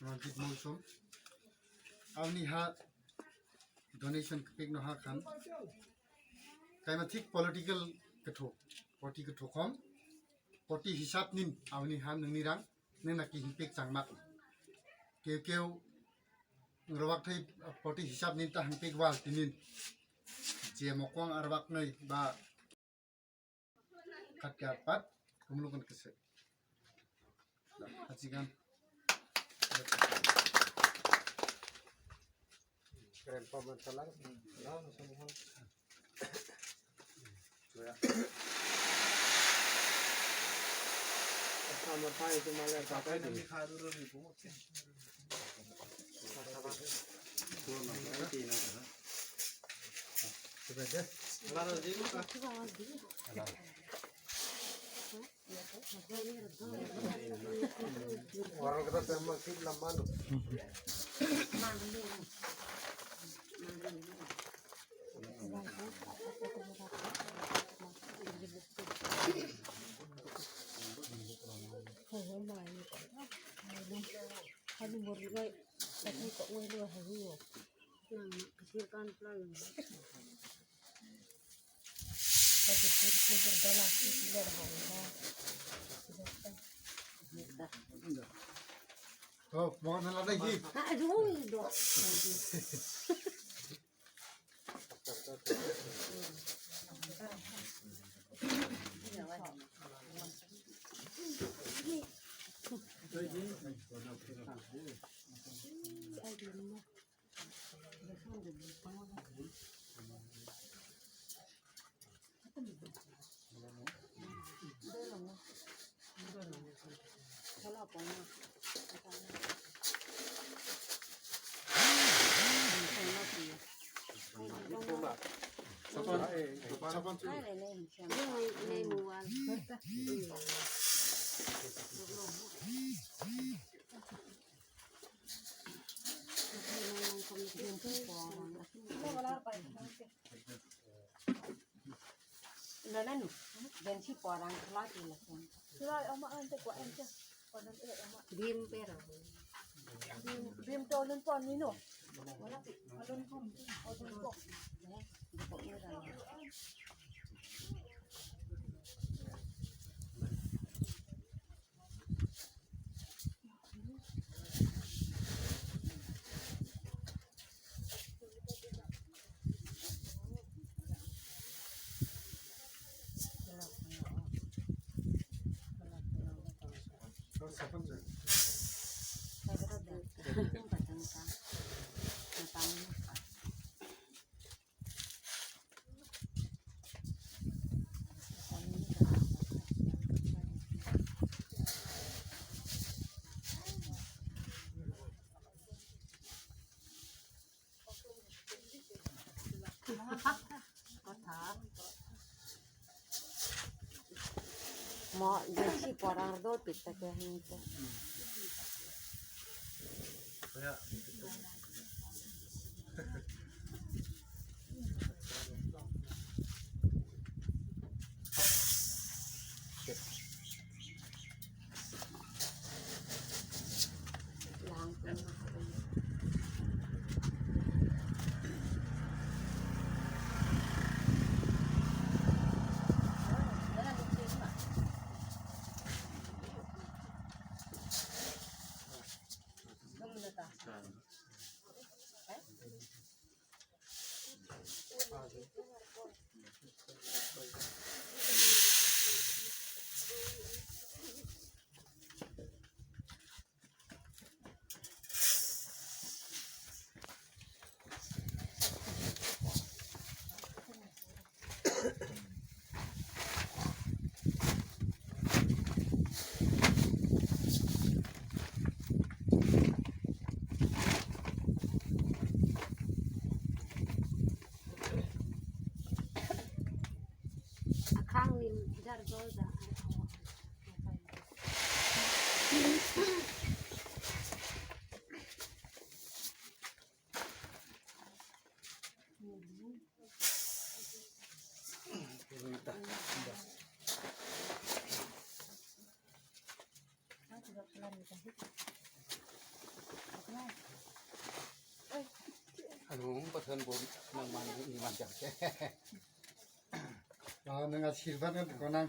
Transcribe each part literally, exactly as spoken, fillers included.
Ranjit Mongsom. Aboni ha donation kpik no ha khan. Kaima thik political kethok, party kethok khom, party hisab nin aboni ha nungni rang, nung naki hingpik changma. Keu keu rwak thai party hisab nin ta hingpik wal tinin. Je mokong arwak nai ba Khat khe apat, kumulukun kese. Hachigan. Keren paman salang. Sama pai itu malah pakai di. Oh, mau nala lagi. Nana nu, jansi porang kela kela. Kela ama ante ko ante. Bim pera. Bim to lun pon ni no. Wala ki, alun pon, alun pon. Mo, jansi porang do pita ke hingke. Akhang ni jar jol da. Nung pasan bo nang man ni man jak se. Oh, nang asirbat nang ko nang.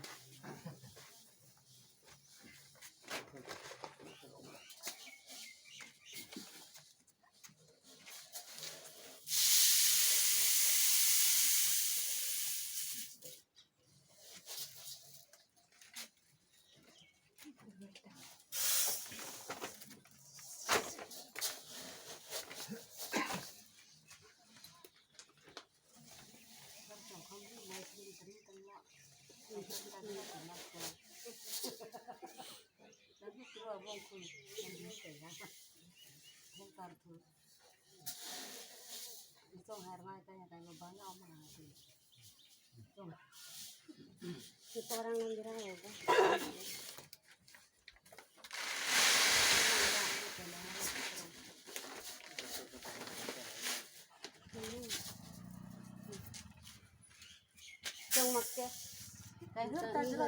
Chong mak ke. Kai hur ta jilo.